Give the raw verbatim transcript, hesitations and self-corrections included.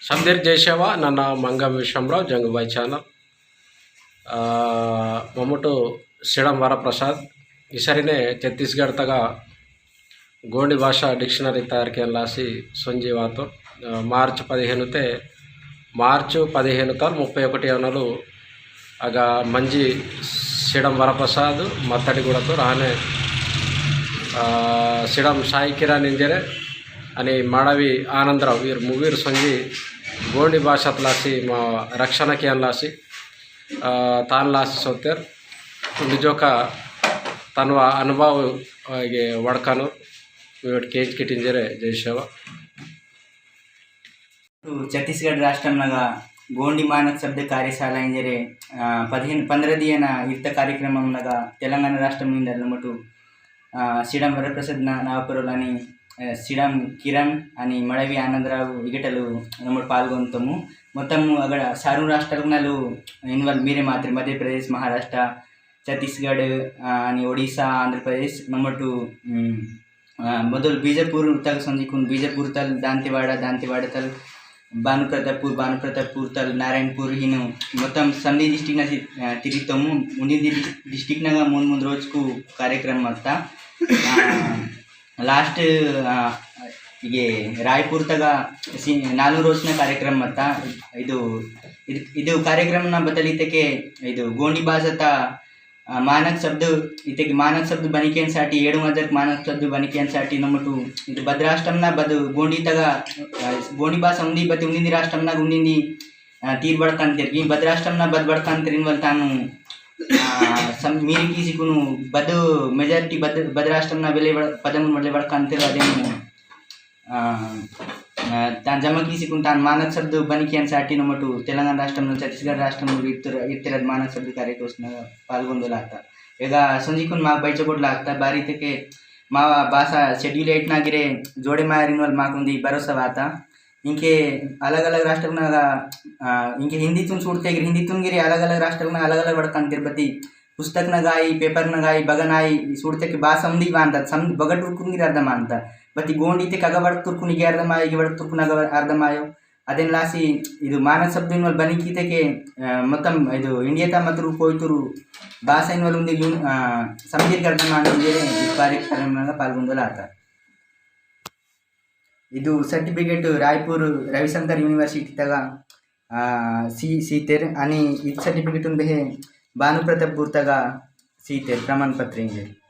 समदीर जय सेवा, नन्ना मंगम विश्वमराव, जंगुबाई channel। आ, मम्मुटु सिडम वरप्रसाद, इसरिने छत्तीसगढ़ तगा गोंडी भाषा dictionary तयार केन लासी सोंजी वातो। आ, मार्च पदिहेनु ते, मार्च पदिहेनु तल मुप्पै ओकटि अनलु अगा मंजी सिडम वरप्रसाद मत्तड़ीगूड़तोर आने, आ, सिडम साई किरण इंजरे अनि मड़वी आनंदराव वीर मुवीर संजी गोंडी भाषात लासी मा रक्षण कियान लासी, आ, तान लासी सोतेर निजोका तनवा अनुभव, आ, इगे वड़कानु वीर केंज किट इंजरे जय सेवा। छत्तीसगढ़ राष्ट्रम नगा गोंडी मानक शब्द कार्यशाला इंजरे, आ, पदिहेन, पंद्रह दियना इर्त कार्यक्रम नगा तेलंगाना राष्ट्रम इंदर नमटु, आ, सिडम वरप्रसाद ना-, नावकरोल अनि, आ, सिडम किरण अनि मड़वी आनंदराव इगटलु नमटु पाल्गोन्तमु। मोत्तमु अगड़ सारू राष्ट्रलनलु involve मीरे मात्र मध्य प्रदेश, महाराष्ट्र, छत्तीसगढ़, आ, अनि ओडिशा, आंध्र प्रदेश नमटु, उम, आ, मोदल बीजापुर तक संजीकुन बीजापुर तल दांतेवाड़ा, दांतेवाड़ा तल भानुप्रतापपुर, भानुप्रतापपुर तल नारायणपुर हिनु मोत्तम समदी district नसी, आ, तिरितोमु। उन्दी दि-, district नगा मूंद मूंद रोजकु कार्यक्रम मत्ता। आ, last, आ, इगे रायपुर तगा सि-, नालू रोजना कार्यक्रम मत्ता। इदु, इदु, इदु कार्यक्रम ना बतलितेके इदु गोंडी भाषा ता आ, मानक शब्द, इतेके मानक शब्द बनिकेन साटी, एडु मजक मानक शब्द बनिकेन साटी नमटु, इते बद राष्ट्रम ना बद गोंडी तगा, आ, गोंडी भाषा उंदी बति उंदी राष्ट्रम ना उंदी, आ, तीर बड़कान तेरगी, बद राष्ट्रम ना बद बड़कान तेरिन वल तानु, आ, सम-, मीर किसी कुनु बद majority बद, बद राष्ट्रम ना बेले बड़-, पदम बदले बड़कान तेर अदेनु। आ, आ, तान जमा कीसीकुन तान मानक शब्द बनिकियन साटी नमटु तेलंगाना राष्ट्रम नु छत्तीसगढ़ राष्ट्रम नु इत्तर, इत्तर मानक शब्द कार्यक्रम पाल्गोंदो लागता। एगा संजीकुन माग बैचकोट लागता, बारी तके मा भाषा schedule eight ना गिरे जोड़े मारिन वल माकुंदी भरोसा वाता। इंके अलग-अलग राष्ट्रम नगा, आ, इंके हिंदी तुन सूड़ते गिरे, हिंदी तुन गिरे अलग-अलग राष्ट्रम नगा अलग-अलग वड़कान तिरुपति पुस्तक नगाई, paper नगाई, बगनाई, सूड़ते के भाषा उंदी वांता, सम-, बगटुरकुन गिर अर्धम आंता। बती गोंडी ते कगा वड़तुरकुन गे अर्धम आयो, गे वड़तुरकुन अगा अर्धम आयो। अदेन लासी, इदु मानक शब्द इनवल बनी कीते के, आ, मोत्तम इदु India ता मतुरु कोईतुरु भाषा इनवल उंदी यून-, आ, समदीर अर्धम आंता इंजेरे इदु कार्यक्रम नगा पाल्गोंदो लागता। इदु certificate रायपुर रविशंकर university तगा, आ, सी-, सीतेर अनि इद certificate उन बेहे भानु प्रतापपुर तगा सीतेर प्रमाण पत्र इंजेर।